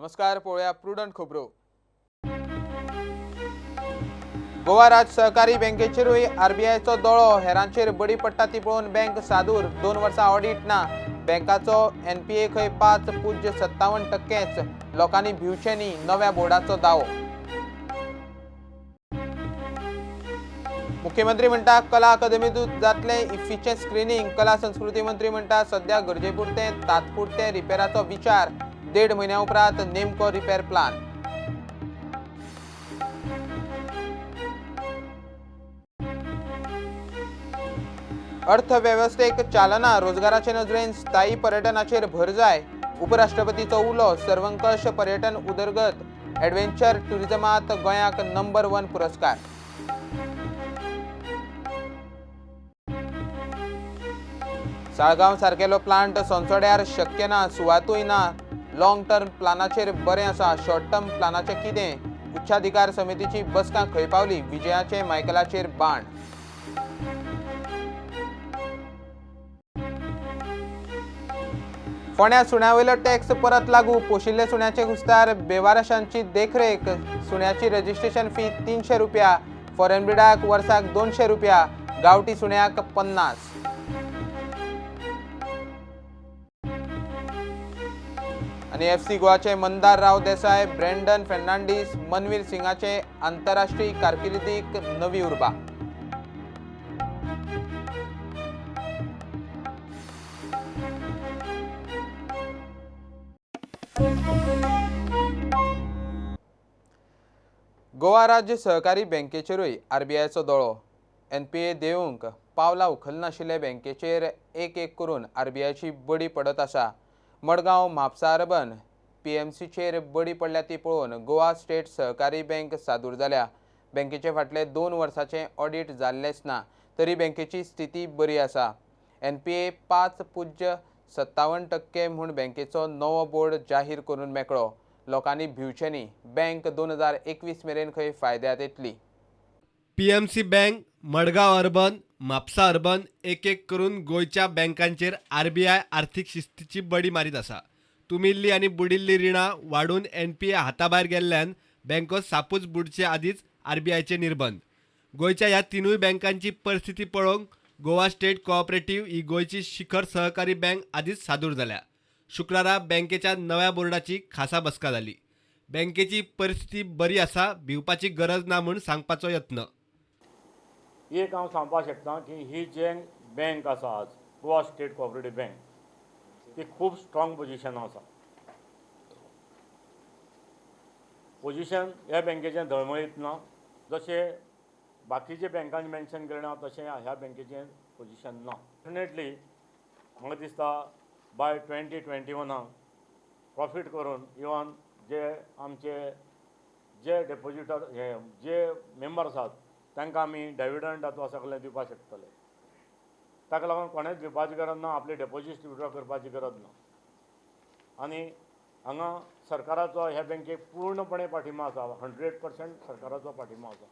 नमस्कार, पळोवया प्रुडंट खबरो. गोवा राज्य सहकारी बँकेचेरूय आरबीआयचो दोळो. हेरांचेर बडी पडटा ती पळोवन बँक सादूर. 2 वर्सां ऑडिट ना. बँकाचो एनपीए खंय 5.57%. लोकांनी भिवचें न्ही, नव्या बोर्डाचो दावो. मुख्यमंत्री म्हणटा कला अकादमींतूच जातलें इफ्फीचें स्क्रिनींग. कला संस्कृती मंत्री म्हणटा सध्या गरजेपुरतें तात्पुरतें रिपेराचो विचार. 1.5 म्हयन्या उपरांत नेमको रिपेर प्लान. अर्थवेवस्थेक चालना, रोजगाराचे नजरेन स्थायी पर्यटनाचेर भर जाय. उपराष्ट्रपतीचो उलो. सर्वंकष पर्यटन उदरगत, एडवेंचर टुरिझमांत गोंयाक नंबर 1 पुरस्कार. साळगांव सारकेलो प्लांट सोनसोड्यार शक्य ना, सुवातूय ना. लॉंग टर्म प्लानाचेर बरें आसा, शॉर्ट टर्म प्लानाचें कितें? उच्चाधिकार समितीची बसका खंय पावली? विजयाचे मायकलाचेर बाण. फोंड्या सुण्या वयलो टॅक्स परत लागू. पोशिल्ले सुण्याचे कुस्तार बेवारशांची देखरेख. सुण्याची रजिस्ट्रेशन फी 300 रुपया, फॉरेन ब्रिडाक वर्साक 200 रुपया, गांवठी सुण्याक 50. आनी एफसी गोवाचे मंदार राव देसाय, ब्रेंडन फर्नांडीस, मनवीर सिंगाचे आंतरराष्ट्रीय कारकिर्दीक नवी उर्बा. गोवा राज्य सहकारी बँकेचेरूय आरबीआयचो दोळो. एनपीए देवंक पावलां उखलनाशिल्ले बँकेचेर एक एक करून आरबीआयची बडी पडत आसा. मडगांव, म्हापसा अर्बन पीएमसीचेर बडी पडल्या ती पळोवन गोवा स्टेट सहकारी बँक सादूर जाल्या. बँकेचे फाटले 2 वर्सांचें ऑडिट जाल्लेंच ना, तरी बँकेची स्थिती बरी आसा. एनपीए 5.57% म्हूण बँकेचो नवो बोर्ड जाहीर करून मेकळो. लोकांनी भिवचें न्ही, बँक 2021 मेरेन खंय फायद्यांत येतली. PMC bank, Madgaon urban, Mapusa urban एक एक करून गोंयच्या बँकांचेर आरबीआय आर्थिक शिस्तीची बडी मारीत आसा. तुमिल्ली आनी बुडिल्ली रिणां वाडून एनपीए हाताभायर गेल्ल्यान बँको सापूच बुडचे आदींच आरबीआयचे निर्बंध. गोंयच्या ह्या 3 बँकांची परिस्थिती पळोवंक गोवा स्टेट कोऑपरेटिव्ह ही गोंयची शिखर सहकारी बँक आदींच सादूर जाल्या. शुक्रारा बँकेच्या नव्या बोर्डाची खासा बसका जाली. बँकेची परिस्थिती बरी आसा, भिवपाची गरज ना म्हूण सांगपाचो यत्न. एक हांव सांगपाक शकता की ही जे बँक आसा आज गोवा स्टेट कोऑपरेटिव्ह बँक, ती खूब स्ट्रॉंग पोजिशन आसा. पोजिशन ह्या बँकेचें धळमळीत ना, जशें बाकीचे बँकांनी मेन्शन केलें ना तशें ह्या बँकेचें पोजिशन ना. डेफिनेटली म्हाका दिसता बाय 2021 प्रॉफीट करून इवन जे आमचे जे डेपोजिटर हे जे मेंबर आसात तांकां आमी डेविडंट अथवा सगळें दिवपाक शकतले. ताका लागून कोणेंच भिवपाची गरज ना, आपले डेपोजीट विड्रॉ करपाची गरज ना. आनी हांगा सरकाराचो ह्या बँकेक पूर्णपणे पाठिंबो आसा, 100% सरकाराचो पाठिंबो आसा.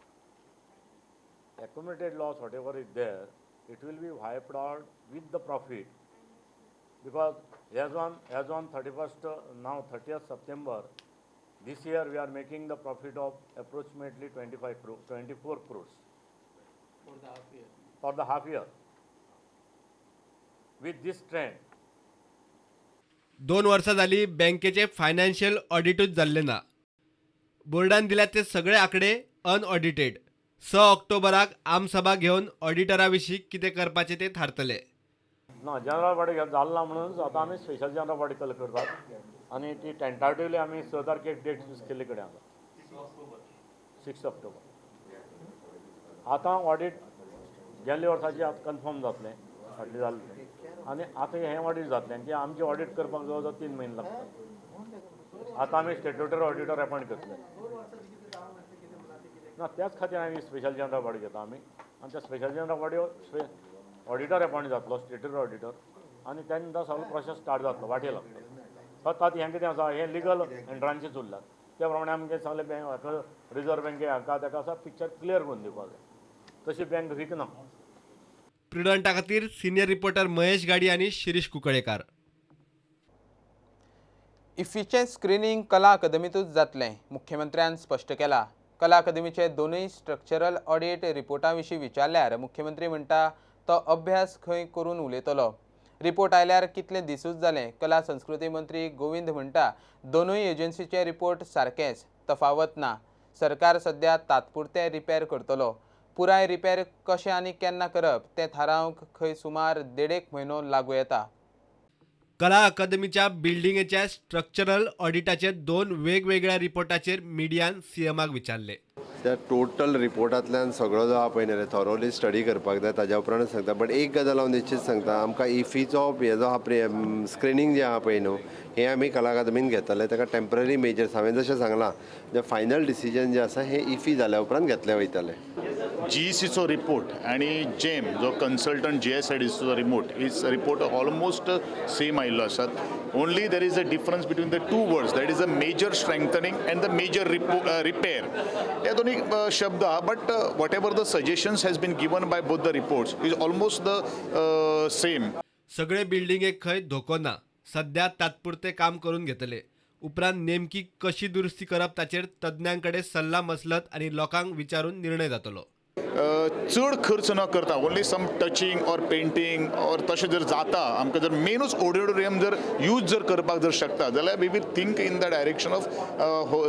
Accumulated loss whatever is there, it will be wiped out with the profit, because as on 31st now 30th September this year we are making the profit of approximately 24 crores for the half year. For the half year. With this trend. 2 वर्सां जाली बँकेचे financial ऑडिटूच जाल्लें ना. बोर्डान दिल्या ते सगळे आंकडे unaudited. 6 ऑक्टोबराक आमसभा घेवन ऑडिटरा विशीं कितें करपाचें तें थारतलें. ना, जनरल बॉडी जालें ना म्हणून आतां आमी स्पेशल जनरल बॉडी कल करतात आनी ती टेंटाटिवली आमी 6 तारखेक डेट फिक्स केल्ली कडेन आसा, 6 ऑक्टोबर. आतां ऑडीट गेल्ले वर्साची आतां कन्फर्म जातलें, फाटलें जालें आनी आतां हें ऑडीट जातलें आनी तें आमचें ऑडीट करपाक जवळ जवळ 3 म्हयने लागतात. आतां आमी स्टेट्युटरी ऑडिटर अपॉयंट करतले ना, त्याच खातीर आमी स्पेशल जनरल बॉडी घेता आमी. आनी त्या special general body auditor appoint जातलो, स्टेट्युटरी ऑडिटर, आनी त्या नंतर सगळो प्रोसेस स्टार्ट जातलो, वाटे लागतलो. फक्त आतां हें कितें आसा, हें लिगल एंट्रांचेच उरलात, त्या प्रमाणे आमगे सगळे बँक हाका रिजर्व बँके हाका ताका सगळें पिक्चर क्लियर करून दिवपाक जाय, तशी बँक विकना. प्रुडंटा खातीर सिनियर रिपोर्टर महेश गाडी आनी शिरीष कुंकळेकार. इफ्फीचें स्क्रिनींग कला अकादमींतूच जातलें, मुख्यमंत्र्यान स्पश्ट केला. कला अकादमीचे दोनूय स्ट्रक्चरल ऑडिट रिपोर्टा विशीं विचारल्यार मुख्यमंत्री म्हणटा तो अभ्यास खंय करून उलयतलो. रिपोर्ट आयल्यार कितले दिसूच जाले. कला संस्कृती मंत्री गोविंद म्हणटा दोनूय एजन्सीचे रिपोर्ट सारकेच, तफावत ना. सरकार सध्या तात्पुरते रिपेर करतलो. पुराय रिपेर कशें आनी केन्ना करप तें थारावंक खंय सुमार 1.5 म्हयनो लागू येता. कला अकादमीच्या बिल्डिंगेच्या स्ट्रक्चरल ऑडिटाचे 2 वेगवेगळ्या रिपोर्टाचेर मिडियान सीएमाक विचारले. त्या टोटल रिपोर्टांतल्यान सगळो जो आहा पळय न्ही थरोली स्टडी करपाक जाय, ताज्या उपरांत सांगता. बट एक गजाल हांव निश्चीत सांगता, आमकां इफीचो हे जो आहा स्क्रिनींग जें आहा पळय न्हू हें आमी कला अकादमीन घेतले. ताका टेम्पररी मेजर्स हांवें जशें सांगलां जें फायनल डिसिजन जें आसा हें इफी जाल्या उपरांत घेतलें वयतलें. जीईसीचो रिपोर्ट आनी जेम जो consultant जीएसआयडीसीचो report is report almost same आयिल्लो आसात. Only there is a difference between the two words, that is a major strengthening and the major repair. हे दोन्ही शब्द आहा, but whatever the suggestions has been given by both the reports is almost the same. सगळे बिल्डिंगेक खंय धोको ना, सध्या तात्पुरते काम करून घेतले. उपरांत नेमकी कशी दुरुस्ती करप ताचेर तज्ञां कडेन सल्ला मसलत आनी लोकांक विचारून निर्णय जातलो. चड खर्च न करता only some touching or painting or तशें जर जाता आमकां जर मेनूच ऑडिटोरियम जर यूज जर करपाक जर शकता जाल्यार we will think in the direction of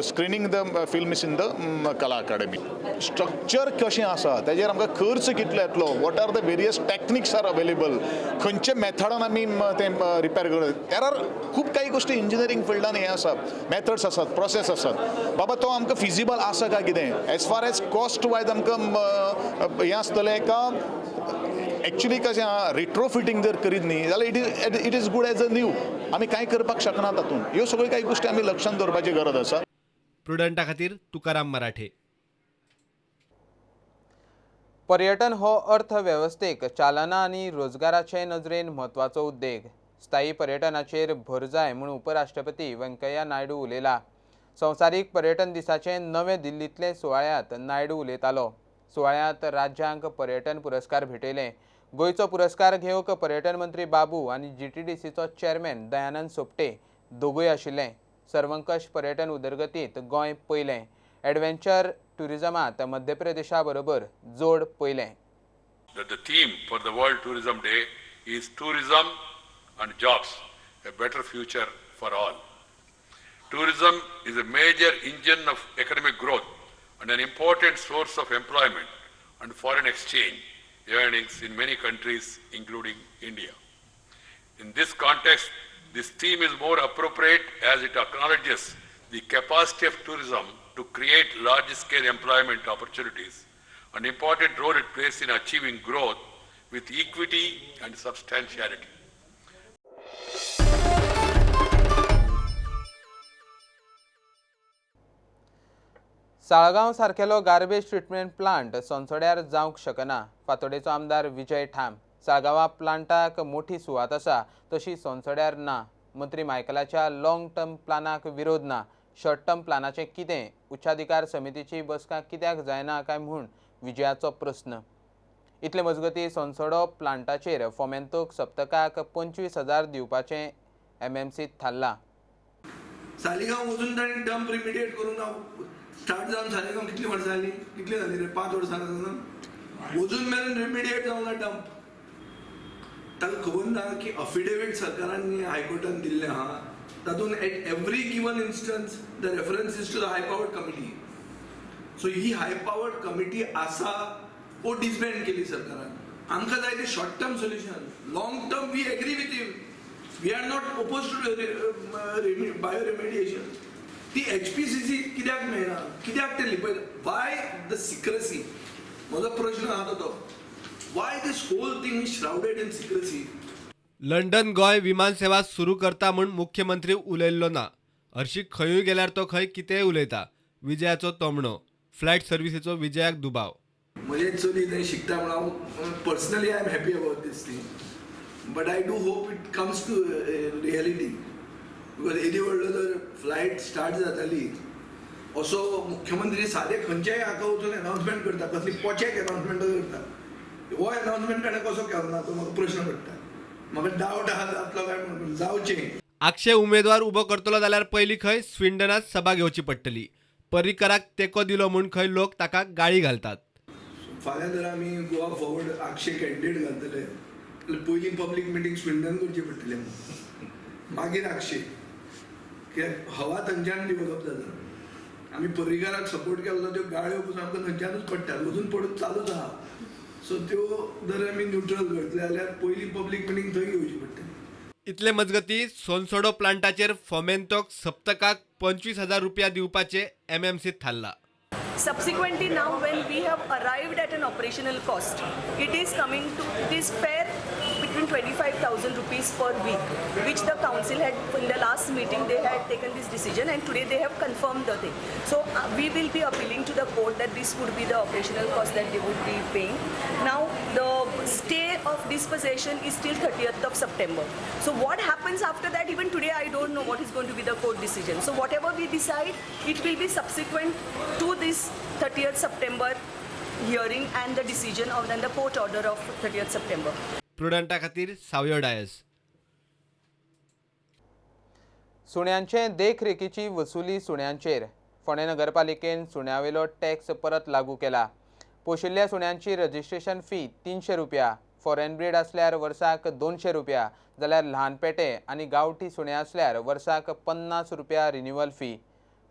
screening the films in the Kala Academy. Structure कशें आसा ताजेर आमकां खर्च कितलो येतलो, what are the various techniques are available, खंयचे मेथडान आमी तें रिपेर करता. There are खूब काही गोश्टी इंजिनियरींग फिल्डान हें आसा, मेथड्स आसात, प्रोसेस आसात. बाबा तो आमकां फिजिबल आसा काय कितें, as far as cost wise आमकां हें आसतलें का एक्चुली कशें आहा रिट्रोफिटींग जर करीत न्ही जाल्यार it is good as a new, आमी कांय करपाक शकना तातूंत. ह्यो सगळ्यो कांय गोश्टी आमी लक्षांत दवरपाची गरज आसा. प्रुडंटा खातीर तुकाराम मराठे. पर्यटन हो अर्थवेवस्थेक चालना आनी रोजगाराचे नजरेन म्हत्वाचो उद्देग. स्थायी पर्यटनाचेर भर जाय म्हूण उपराष्ट्रपती व्यंकय्या नायडू उलयला. संवसारीक पर्यटन दिसाचे नवे दिल्लींतले सुवाळ्यांत नायडू उलयतालो. सुवाळ्यांत राज्यांक पर्यटन पुरस्कार भेटयले. गोंयचो पुरस्कार घेवंक पर्यटन मंत्री बाबू आनी जीटीडीसीचो चेअरमॅन दयानंद सोपटे दोगूय आशिल्ले. सर्वंकश पर्यटन उदरगतींत गोंय पयलें, एडवेंचर टुरिजमांत मध्य प्रदेशा बरोबर जोड पयलें. The theme for the World Tourism Day is tourism and jobs, a better future for all. Tourism is a major engine of economic growth and an important source of employment and foreign exchange earnings in many countries, including India. In this context, this theme is more appropriate as it acknowledges the capacity of tourism to create large-scale employment opportunities and important role it plays in achieving growth with equity and substantiality. Saligao सारकेलो garbage treatment plant सोनसड्यार जावंक शकना. फातोडेचो आमदार विजय ठाम. साळगांवा प्लांटाक मोठी सुवात आसा तशी सोनसड्यार ना. मंत्री मायकलाच्या लॉंग टर्म प्लानाक विरोध ना. शॉर्ट टर्म प्लानाचें कितें? उच्चाधिकार समितीची बसका कित्याक जायना काय म्हूण विजयाचो प्रस्न. इतले मजगतीं सोनसडो प्लांटाचेर फोमेंतोक सप्तकाक 25,000 दिवपाचें एमएमसीत थारलां. सालिगांव वचून ताणें डंप रिमिडिएट करून स्टार्ट जावन सालिगांव कितली वर्सां जालीं, कितली जाली रे, 5 वर्सां जालीं, अजून मेरेन रिमिडिएट जावंक ना डंप. ताका खबर ना की अफिडेवीट सरकारान हायकोर्टान दिल्लें आहा तातूंत at every given instance the reference is to the high powered committee. So he high powered committee आसा ओ डिसबँड केली सरकारान. आमकां जाय ते short term solution. Long term we agree with him, we are not oppose to bio remediation. ती एचपीसीसी कित्याक मेळना, कित्याक ते लिपयता, वाय the secrecy? म्हजो प्रश्न आहा तो, why this whole thing is shrouded in secrecy? London Goa विमान सेवा सुरू करता म्हूण मुख्यमंत्री उलयल्लो ना. हरशी खंयूय गेल्यार तो खंय कितेंय उलयता. विजयाचो तोमणो. फ्लायट सर्विसेचो विजयाक दुबाव. म्हजें चली थंय शिकता म्हूण हांव personally I am happy about this thing, but I do hope it comes to reality. Because येदी व्हडलो जर फ्लायट स्टार्ट जाताली असो मुख्यमंत्री सादे खंयच्याय हाका वचून अनाउन्समेंट करता, कसली पोचेक अनाउन्समेंट करता. हो अनाउन्समेंट ताणें कसो केलो ना तो म्हाका प्रश्न पडटा. म्हाका डावट आहा जातलो काय म्हणून जावचें. आगशे उमेदवार उबो करतलो जाल्यार पयलीं खंय स्विंडनात सभा घेवची पडटली. पर्रीकराक तेंको दिलो म्हूण खंय लोक ताका गाळी घालतात. फाल्यां जर आमी गोवा फॉरवर्ड आगशे कॅन्डिडेट घालतले जाल्यार पयलीं पब्लीक मिटींग स्विंडन करची पडटली, मागीर आगशे. कित्याक हवा थंयच्यान डिवलप जाता. आमी पर्रीकाराक सपोर्ट केल्लो त्यो गाळ्यो पसून आमकां थंयच्यानूच पडटात, अजून पडत चालूच आहा. सो त्यो जर आमी न्युट्रल करतले जाल्यार पयलीं पब्लीक मिटींग थंय घेवची पडटली. इतले मजगती सोनसोडो प्लांटाचेर फोमेंतोक सप्तकाक 25,000 रुपया दिवपाचे एमएमसीत थारला. Subsequently, now when we have arrived at an operational cost, it is coming to, it is fair between 25,000 rupees per week, which the council had in the last meeting they had taken this decision, and today they have confirmed the thing. So we will be appealing to the court that this would be the operational cost that they would be paying. Now the stay of dispossession is till 30th of September. So what happens after that, even today I don't know what is going to be the court decision. So whatever we decide, it will be subsequent to this 30th September hearing and the decision of and the court order of 30th September. प्रुडंटा खातीर सावयो डायस. सुण्यांचे देखरेखीची वसुली सुण्यांचेर. फोंडें नगरपालिकेन सुण्यावेलो tax परत लागू केला. पोशिल्ल्या सुण्यांची registration fee 300 रुपया, foreign breed आसल्यार वर्साक 200 रुपया, जाल्यार ल्हान पेटे आनी गांवठी सुणे आसल्यार वर्साक 50 रुपया रिन्युअल फी.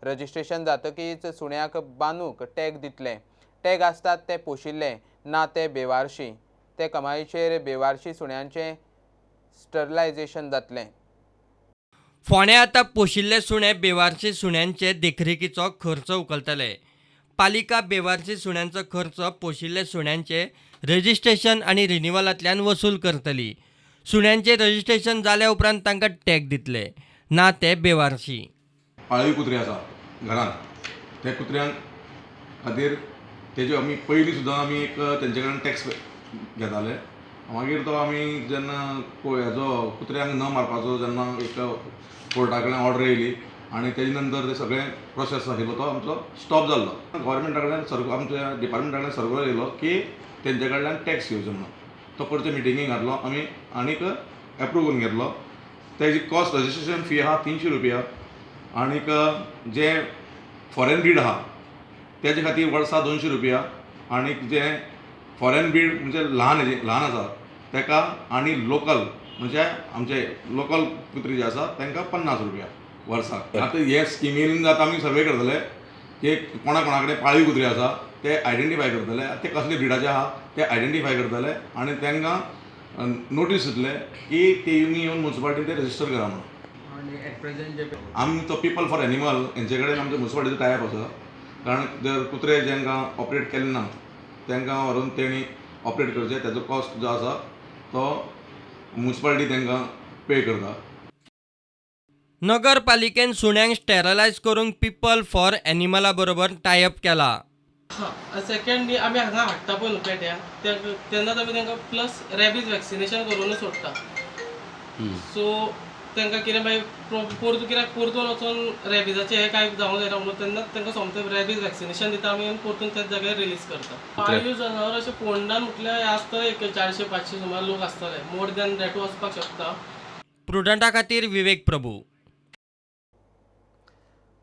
रजिस्ट्रेशन जातकीच सुण्याक बांदूंक टॅग दितले. टॅग आसतात ते पोशिल्ले ना ते बेवारशी. ते कमाईचेर बेवारशी सुण्यांचें स्टरलायजेशन जातलें. फोंड्या आतां पोशिल्ले सुणे बेवारशी सुण्यांचे देखरेखीचो खर्च उखलतले. पालिका बेवारशी सुण्यांचो खर्च पोशिल्ले सुण्यांचे रजिस्ट्रेशन आनी रिन्युअलांतल्यान वसूल करतली. सुण्यांचे रजिस्ट्रेशन जाल्या उपरांत तांकां टॅग दितले, ना ते बेवारशी. पाळीव कुत्रे आसा घरांत, त्या कुत्र्यांक खातीर तेजे आमी पयलीं सुद्दां आमी एक तेंचे कडेन टॅक्स घेताले. मागीर तो आमी जेन्ना हेजो कुत्र्यांक न मारपाचो जेन्ना एक कोर्टा कडल्यान ऑर्डर येयली आनी तेजे नंतर ते सगळें प्रोसेस आशिल्लो तो आमचो स्टॉप जाल्लो. गव्हर्मेंटा कडल्यान आमच्या डिपार्टमेंटा कडल्यान सर्कुलर येयलो की तेंचे कडल्यान टॅक्स घेवचो म्हणून. तो परते मिटिंगेक घातलो आमी आनीक एप्रूव करून घेतलो. तेजी कॉस्ट रजिस्ट्रेशन फी आहा 300 रुपया आनीक जे फॉरेन ब्रीड आहा तेजे खातीर वर्सा 200 रुपया आनीक जे फॉरेन ब्रीड म्हणजे ल्हान ल्हान आसा तेका आनी लोकल म्हणजे आमचे लोकल कुत्री जे आसा तांकां 50 रुपया वर्साक. आतां हे स्किमीन आतां आमी सर्वे करतले की कोणा कोणा कडेन पाळीव कुत्री आसा ते आयडेंटिफाय करतले, ते कसले ब्रिडाचे आहा ते आयडेंटिफाय करतले आनी तांकां नोटीस दितले की ते येवन मुन्सिपालिटीन ते रजिस्टर करा म्हणून. आमी तो पिपल फॉर एनिमल हेंचे कडेन आमचो मुन्सिपालिटीचो टायप आसा, कारण जर कुत्रे जांकां ऑपरेट केले ना तांकां व्हरून तेणी ऑपरेट करचें, ताजो कॉस्ट जो आसा तो मुन्सिपालिटी तांकां पे करता. नगरपालिकेन सुण्यांक स्टेरलायज करूंक पिपल फॉर एनिमला बरोबर टायप केला. हां, सेकंड आमी हांगा हाडटा पळय न्हू पेट्या, तेन्नाच आमी तांकां प्लस रेबीज वॅक्सिनेशन करूनच सोडटा. सो तांकां कितें मागीर परतून कित्याक परतून वचून रेबीजाचें हें कांय जावंक जायना म्हणून तेन्नाच तांकां सोमतें रेबीज वॅक्सिनेशन दिता आमी आनी परतून त्याच जाग्यार रिलीज करता. पाळीव जनावर अशें फोंडान म्हटल्यार आसतले एक 400-500 सुमार लोक आसतले, मोर दॅन दॅटूय वचपाक शकता. प्रुडंटा खातीर विवेक प्रभू.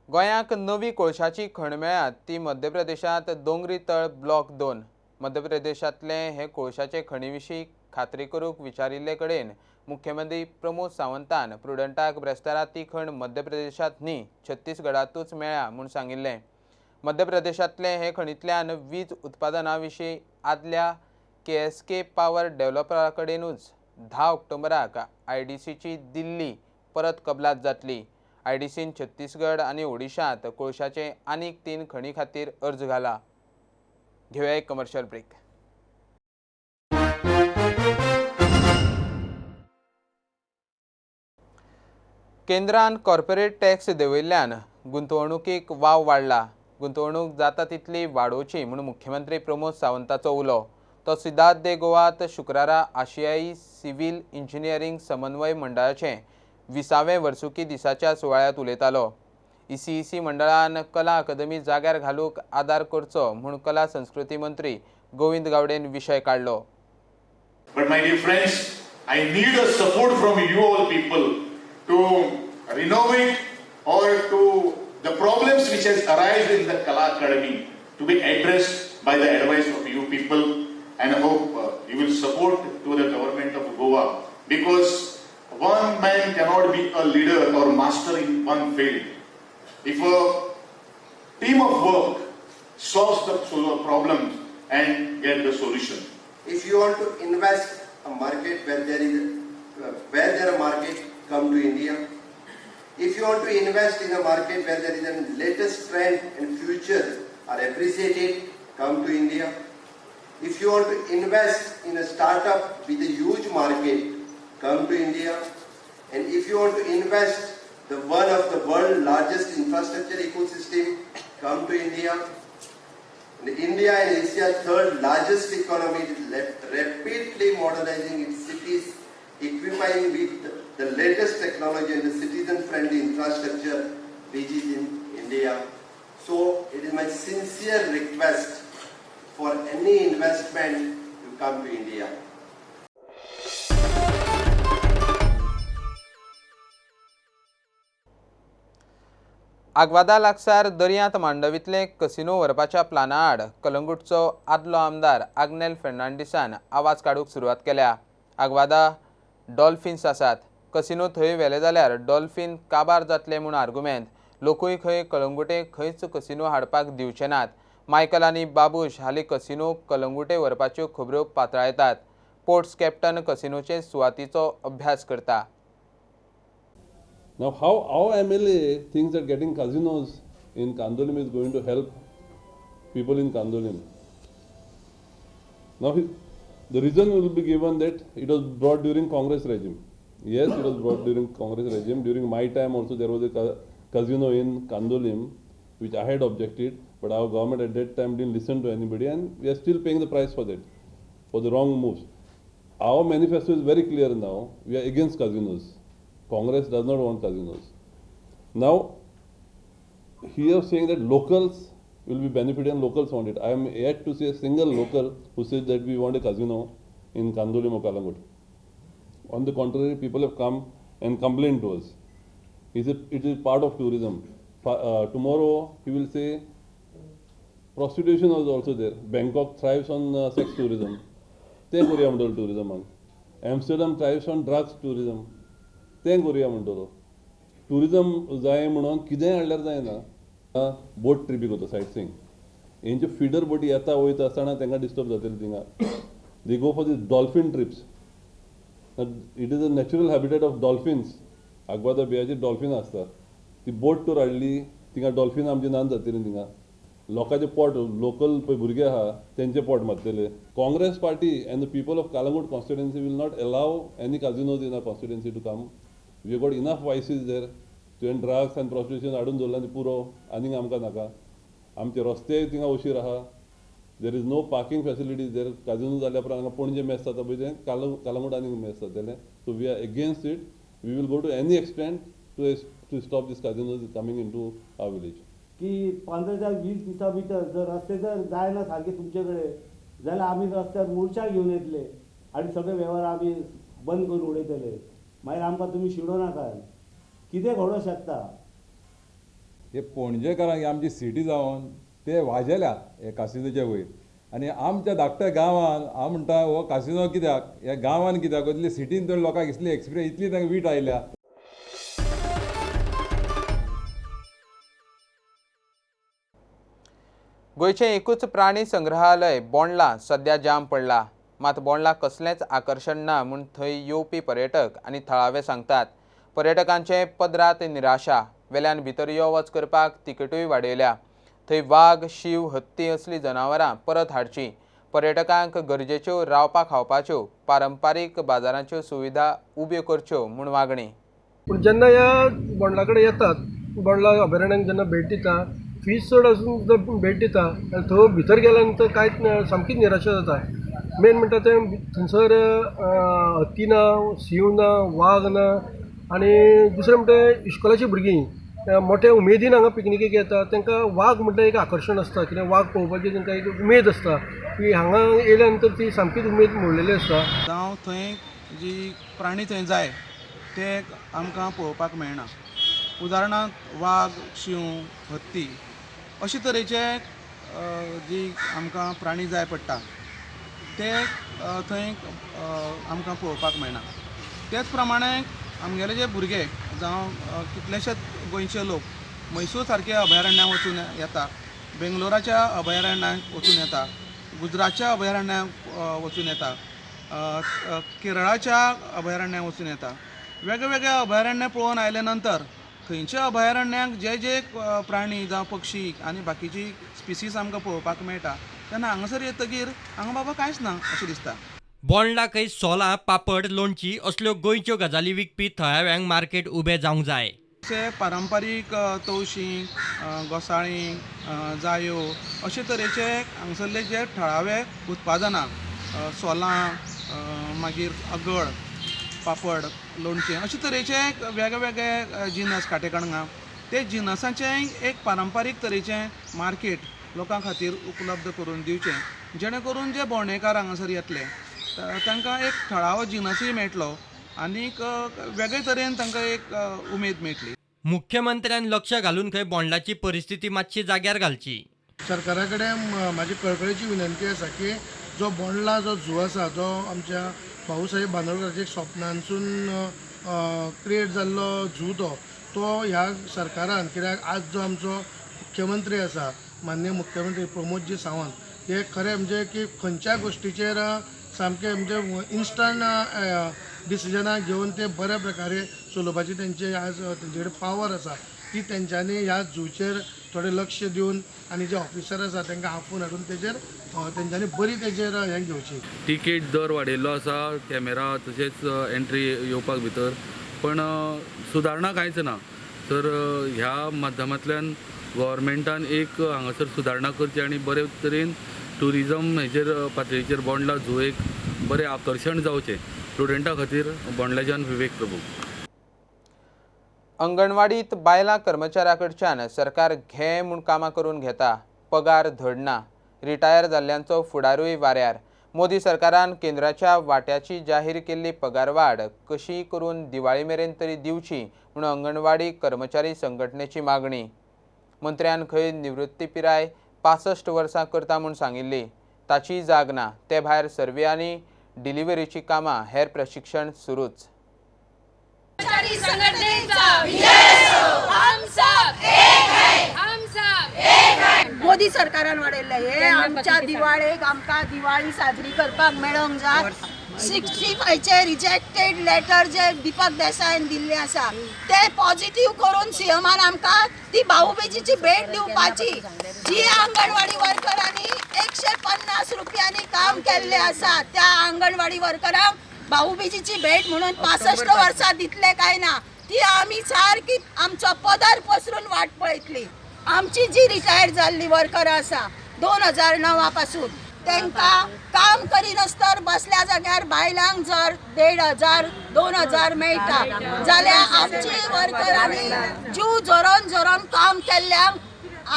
गोंयाक नवी कोळशाची खण मेळ्ळ्या ती मध्य प्रदेशांत दोंगरी तळ ब्लॉक 2. मध्य प्रदेशांतले हे कोळशाचे खणी विशीं खात्री करूंक विचारिल्ले कडेन मुख्यमंत्री प्रमोद सावंतान प्रुडंटाक ब्रेस्तारा ती खण मध्य प्रदेशांत न्ही छत्तीसगडांतूच मेळ्ळ्या म्हूण सांगिल्लें. मध्य प्रदेशांतले हे खणींतल्यान वीज उत्पादना विशीं आदल्या KSK power डेव्हलपरा कडेनूच 10 ऑक्टोबराक IDCची दिल्ली परत कबलात जातली. IDCन छत्तीसगड आनी ओडिशांत कोळशाचे आनीक 3 खणी खातीर अर्ज घाला. घेवया एक कमर्शियल ब्रेक. केंद्रान कॉर्पोरेट टॅक्स देंवयिल्ल्यान गुंतवणुकीक वाव वाडला. गुंतवणूक जाता तितली वाडोवची म्हूण मुख्यमंत्री प्रमोद सावंताचो उलो. तो सिदाद दे गोवात शुक्रारा आशियाई सिव्हील इंजिनियरींग समन्वय मंडळाचे 20व्या वर्सुकी दिसाच्या सुवाळ्यांत उलयतालो. ECEC मंडळान कला अकादमी जाग्यार घालूंक आदार करचो म्हूण कला संस्कृती मंत्री गोविंद गावडेन विशय काडलो. But my dear friends, I need a support from you all people. to renovate or to the problems which has arise in the Kala Academy to be addressed by the advice of you people, and I hope you will support to the government of Goa, because one man cannot be a leader or master in one field. If a team of work solves the problems and get the solution. If you want to invest a market where there is where there are market, come to India. If you want to invest in a market where there is a latest trend and future are appreciated, come to India. If you want to invest in a startup with a huge market, come to India. And if you want to invest the one of the world's largest infrastructure ecosystem, come to India. And India and Asia's third largest economy is rapidly modernizing its cities, equipping with the latest technology and the citizen-friendly infrastructure which is in India. So it is my sincere request for any investment to come to India. Aguada लागसार दर्यांत मांडवींतले casino व्हरपाच्या प्लाना आड कलंगूटचो आदलो आमदार आग्नेल फेर्नांडीसान आवाज काडूंक सुरवात केल्या. Aguada dolphins आसात, कसिनो थंय व्हेले जाल्यार डॉल्फिन काबार जातले म्हूण आर्गुमेंत. लोकूय खंय कलंगुटे खंयच कसिनो हाडपाक दिवचे नात. मायकल आनी बाबूश हालीं कसिनो कलंगुटे व्हरपाच्यो खबऱ्यो पातळायतात. पोर्ट्स कॅप्टन कसिनोचे सुवातीचो अभ्यास करता. Now, how our MLA thinks that getting casinos in Candolim is going to help people in Candolim. Now, the reason will be given that it was brought during Congress regime. Yes, it was brought during Congress regime. During my time also there was a casino in Candolim, which I had objected, but our government at that time didn't listen to anybody, and we are still paying the price for that, for the wrong moves. Our manifesto is very clear now. We are against casinos. Congress does not want casinos. Now, he is saying that locals will be benefited and locals want it. I am yet to see a single local who says that we want a casino in Candolim or Calangute. On the contrary, people have come and complained to us. He said it is part of tourism. Tomorrow, he will say prostitution was also there. Bangkok thrives on sex tourism. Te Korea mandalo tourism. Amsterdam thrives on drugs tourism. तें करुया म्हणटलो. Tourism जाय म्हणून कितेंय हाडल्यार जायना. बोट ट्रिपीक वता site Singh, हेंच्यो feeder बोटी येता वयता आसतना तांकां डिस्टर्ब जातलें थिंगा. They go for this dolphin trips. It is a natural habitat of dolphins. Aguada बेयाचेर dolphin आसता. ती बोट टूर हाडली थिंगा डॉल्फिन आमची नान जातली थिंगा. लोकांचे पोट, लोकल पळय भुरगे आहा तेंचे पोट मारतले. Congress party and the people of Calangute constituency will not allow any casinos in our constituency to come. We got enough vices there. तुवें ड्रग्स आनी प्रोस्टिट्यूशन हाडून दवरलां तें पुरो, आनीक आमकां नाका. आमचे रस्तेय थिंगा उशीर आहा. There is no parking facilities there. Casino जाल्या उपरांत हांगा पणजे मेस जाता पळय तें कालंगूट आनीक मेस जातलें. So we are against it. We will go to any extent to stop this casinos coming into our village. की 15 ते 20 दिसां भितर जर रस्ते जर जायना सारके तुमचे कडेन जाल्यार आमी रस्त्यार मोर्चा घेवन येतले आनी सगळे वेव्हार आमी बंद करून उडयतले. मागीर आमकां तुमी शिडो नाका, कितें घडोवंक शकता. हे पणजेकारांक आमची सिटी जावन ते वाजेल्या हे कासिनोचे वयर. आनी आमच्या धाकट्या गांवान हांव म्हणटा हो कासिनो कित्याक, ह्या गांवान कित्याक, इतले सिटीन तर लोकांक इतली एक्सपिरियन्स इतली तांकां वीट आयल्या. गोंयचें एकूच प्राणी संग्रहालय बोंडला सध्या जाम पडला. मात बोंडला कसलेंच आकर्शण ना म्हूण थंय येवपी पर्यटक आनी थळावे सांगतात. पर्यटकांचे पदरात निराशा, वेल्यान भितर यो वच करपाक तिकेटूय वाडयल्या. थंय वाग, शींव, हत्ती असलीं जनावरां परत हाडचीं. पर्यटकांक गरजेच्यो रावपा खावपाच्यो पारंपारीक बाजारांच्यो सुविधा उब्यो करच्यो म्हूण मागणी. पूण जेन्ना ह्या बोंडला कडेन येतात, बोंडला अभयारण्याक जेन्ना भेट दिता, फीज चड आसून भेट दिता आनी थंय भितर गेल्या नंतर कांयच सामकीच निराशा जाता. मेन म्हणटा तें थंयसर हत्ती ना, शींव ना, वाग ना. आनी दुसरें म्हणटा इश्कोलाचीं भुरगीं मोठे उमेदीन हांगा पिकनिकेक येता. तांकां वाग म्हणटा एक आकर्शण आसता, कित्याक वाग पळोवपाची तांकां एक उमेद आसता की हांगा येयल्या नंतर ती सामकीच उमेद मोडलेली आसता. जावं थंय जी प्राणी थंय जाय ते आमकां पळोवपाक मेळना. उदाहरणांत वाग, शींव, हत्ती अशे तरेचे जी आमकां प्राणी जाय पडटा ते थंय आमकां पळोवपाक मेळना. तेच प्रमाणे आमगेले जे भुरगे जावं कितलेशेच गोंयचे लोक मैसूर सारके अभयारण्याक वचून येता, बेंगलोराच्या अभयारण्याक वचून येता, गुजरातच्या अभयारण्याक वचून येता, केरळाच्या अभयारण्याक वचून येता. वेगळे अभयारण्य पळोवन आयले नंतर थंयच्या अभयारण्याक जे जे प्राणी जावं पक्षी आनी बाकीची स्पिसीस आमकां पळोवपाक मेळटा तेन्ना हांगासर येतगीर हांगा बाबा कांयच ना अशें दिसता. बोंडला खंय सोलां, पापड, लोणची असल्यो गोंयच्यो गजाली विकपी थळाव्यांक मार्केट उबें जावंक जाय. अशे पारंपारीक तवशीं, घोसाळीं, जायो अशे तरेचे हांगासरले जे थळावे उत्पादनां, सोलां, मागीर अगळ, पापड, लोणचें अशे तरेचे वेगळे जिनस काटेकणगां ते जिनसाचें एक पारंपारीक तरेचें मार्केट लोकां खातीर उपलब्ध करून दिवचें, जेणे करून जे भोंवडेकार हांगासर येतले तांकां एक थळावो जिनसूय मेळटलो आनीक वेगळे तरेन तांकां एक उमेद मेळटली. मुख्यमंत्र्यान लक्ष घालून खंय बोंडलाची परिस्थिती मातशी जाग्यार घालची. सरकारा कडेन म्हाजी कळकळीची विनंती आसा की जो बोंडला जो झू आसा, जो आमच्या भाऊसाहेब बांदोडकराच्या स्वप्नांसून क्रिएट जाल्लो झू, तो ह्या सरकारान, कित्याक आज जो आमचो मुख्यमंत्री आसा माननीय मुख्यमंत्री प्रमोदजी सावंत, हे खरें म्हणजे की खंयच्या गोश्टीचेर सामकें म्हणजे इन्स्टंट डिसिजनां घेवन ते बऱ्या प्रकारे चलोवपाची तेंचे आज तेंचे कडेन पावर आसा, ती तेंच्यांनी ह्या झूचेर थोडें लक्ष दिवन आनी जे ऑफिसर आसा तांकां आपोवन हाडून तेजेर तेंच्यांनी बरी तेजेर हें घेवची. तिकेट दर वाडयल्लो आसा, कॅमेरा तशेंच एंट्री येवपाक भितर, पण सुदारणा कांयच ना. तर ह्या माध्यमांतल्यान गव्हर्मेंटान एक हांगासर सुदारणा करची आनी बरे तरेन ट्युरिजम हेजेर पातळीचेर बोंडला झू एक बरें आकर्शण जावचें स्टुडंटा खातीर. बोंडल्याच्यान विवेक प्रभू. अंगणवाडीत बायलां कर्मचाऱ्यां कडच्यान सरकार घे म्हूण कामां करून घेता, पगार धडना, रिटायर जाल्ल्यांचो फुडारूय वाऱ्यार. मोदी सरकारान केंद्राच्या वाट्याची जाहीर केल्ली पगारवाड कशी करून दिवाळी मेरेन तरी दिवची म्हूण अंगणवाडी कर्मचारी संघटनेची मागणी. मंत्र्यान खंय निवृत्ती पिराय 65 वर्सां करता म्हूण सांगिल्ली, ताचीय जाग ना. ते भायर सर्वे आनी डिलिव्हरीची कामां, हेर प्रशिक्षण सुरूच. मोदी सरकारान वाडयल्ले हे आमच्या दिवाळेक आमकां दिवाळी साजरी करपाक मेळोंक जाय. 65 रिजेक्टेड लेटर जे दीपक देसायन दिल्ले आसा ते पॉझिटिव्ह करून सीएमान आमकां ती भाऊबीजीची भेट दिवपाची. जी अंगणवाडी वर्करांनी 150 रुपयांनी काम केल्ले आसा त्या अंगणवाडी वर्करांक भाऊबीजीची भेट म्हणून 65 वर्सां दितले काय ना, ती आमी सारकी आमचो पदर पसरून वाट पळयतली. आमची जी रिटायर जाल्ली वर्कर आसा 2009 पासून तांकां काम करिनासतर बसल्या जाग्यार बायलांक जर 1500 2000 मेळटा जाल्यार आमची वर्करांनी जीव झरोवन झरोवन काम केल्ल्यांक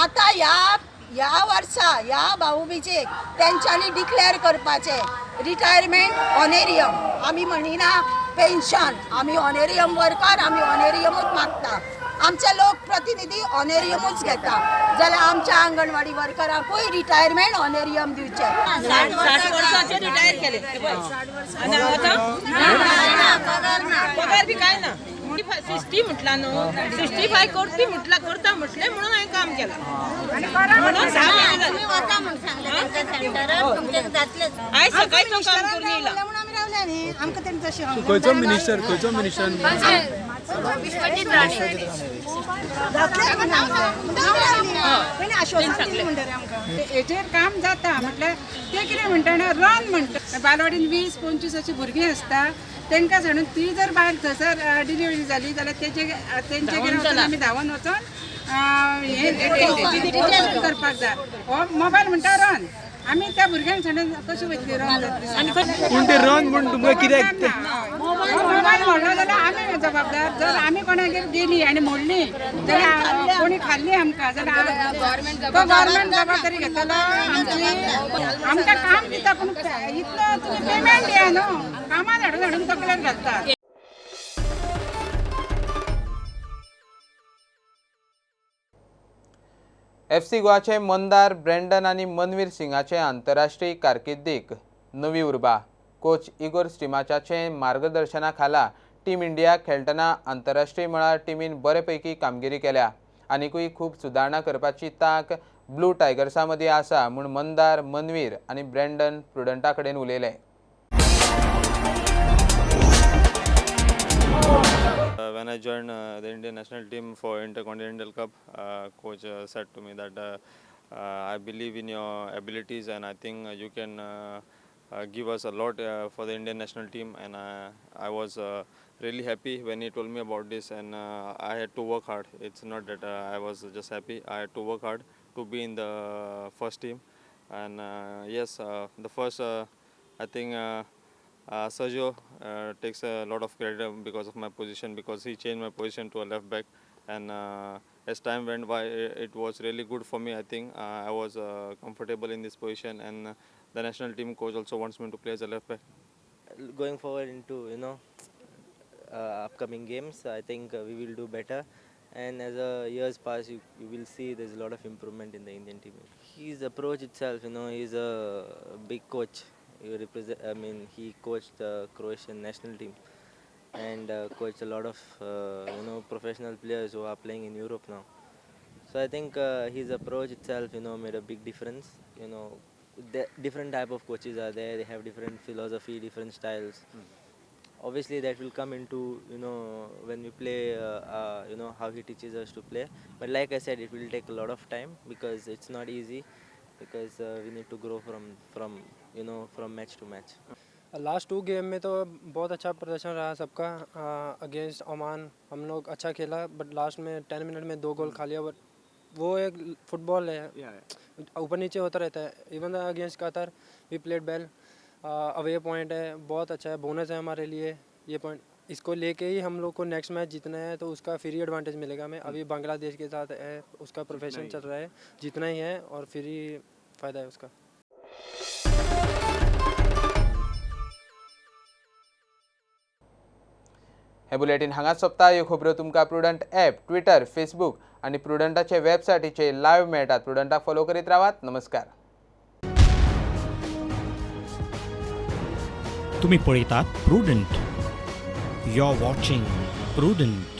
आतां ह्या वर्सा ह्या भाऊबीजेक तेंच्यांनी डिक्लेअर करपाचें रिटायरमेंट ऑनेरियम. आमी म्हणिना पेन्शन, आमी ऑनेरियम वर्कर, आमी ऑनेरियमूच मागता. आमचे लोक प्रतिनिधी ऑनेरियमूच घेता जाल्यार आमच्या अंगणवाडी वर्करांकूय रिटायरमेंट ऑनेरियम दिवचें. 60 वर्सांचे रिटायर केले आनी आतां पगार बी कांय ना. 60 म्हटला न्हू, 65 करती म्हटला करता म्हटलें म्हणून हांवें काम केलां. म्हणून 6 म्हयने जाले. आयज सकाळीं काम करून येयला. खंयचो मिनिस्टर, खंयचो मिनिस्टर हेजेर काम जाता म्हटल्यार ते कितें म्हणटा ना, रन म्हणटा. बालवाडीन 20-25 अशी भुरगीं आसता तांकां सांडून ती जर बायल थंयसर डिलिव्हरी जाली जाल्यार तेंचे कडेन वचून आमी धांवन वचून हें करपाक जाय. हो मोबायल म्हणटा रन, आमी त्या भुरग्यांक सांडून कशी वयतली रन जातली. पूण ते रन म्हूण तुमकां कित्याक मोबायल मोडलो जाल्यार आमी जबाबदार. जर आमी कोणागेर गेली आनी मोडली जाल्यार कोणी खाल्ली आमकां जाल्यार तो गव्हर्मेंट जबाबदारी घेतलो आमची. आमकां काम दिता पूण इतलो तुमी पेमेंट दिया न्हू, कामां धाडून धाडून तकलेर घालता. FC गोवाचे मंदार ब्रँडन आनी मनवीर सिंगाचे आंतरराष्ट्रीय कारकिर्दीक नवी उर्बा. कोच इगोर स्टिमाचाचे मार्गदर्शना खाला टीम इंडिया खेळटना आंतरराष्ट्रीय मळार टिमीन बरे पैकी कामगिरी केल्या. आनिकूय खूब सुदारणा करपाची तांक ब्लू टायगर्सा मदीं आसा म्हूण मंदार, मनवीर आनी ब्रँडन प्रुडंटा कडेन उलयले. When I joined the Indian national team for Intercontinental Cup, coach said to me that I believe in your abilities and I think you can give us a lot for the Indian national team. And I was really happy when he told me about this, and I had to work hard. It's not that I was just happy. I had to work hard to be in the first team. And yes, the first, I think Sergio takes a lot of credit because of my position, because he changed my position to a left back. And as time went by, it was really good for me. I think I was comfortable in this position, and the national team coach also wants me to play as a left back. Going forward into upcoming games, I think we will do better. And as years pass, you will see there's a lot of improvement in the Indian team. His approach itself, he's a big coach. He coached the Croatian national team and coached a lot of professional players who are playing in Europe now. So I think his approach itself, made a big difference. The different type of coaches are there. They have different philosophy, different styles. Obviously, that will come into when we play, how he teaches us to play. But like I said, it will take a lot of time because it's not easy, because we need to grow from from match to match. Last 2 game में तो बहुत अच्छा प्रदर्शन रहा सबका. Against Oman हम लोग अच्छा खेला, but last में 10 मिनट में 2 गोल खा लिया. बट वो एक फुटबॉल है, ऊपर नीचे होता रहता है. Even against Qatar we played well. Away point है, बहुत अच्छा है, बोनस है हमारे लिए ये पॉइंट. इसको लेके ही हम लोग को नेक्स्ट मैच जीतना है, तो उसका फ्री एडवांटेज मिलेगा हमें. अभी बांग्लादेश के साथ है, उसका प्रोफेशन चल रहा है, जीतना ही है और फ्री फ़ायदा है उसका. हे बुलेटीन हांगाच सोंपता. ह्यो खबरो तुमकां प्रुडंट ॲप, ट्विटर, फेसबूक आनी प्रुडंटाचे वेबसायटीचेर लायव्ह मेळटात. प्रुडंटाक फॉलो करीत रावात. नमस्कार. तुम्ही पळयतात Prudent. You are watching Prudent.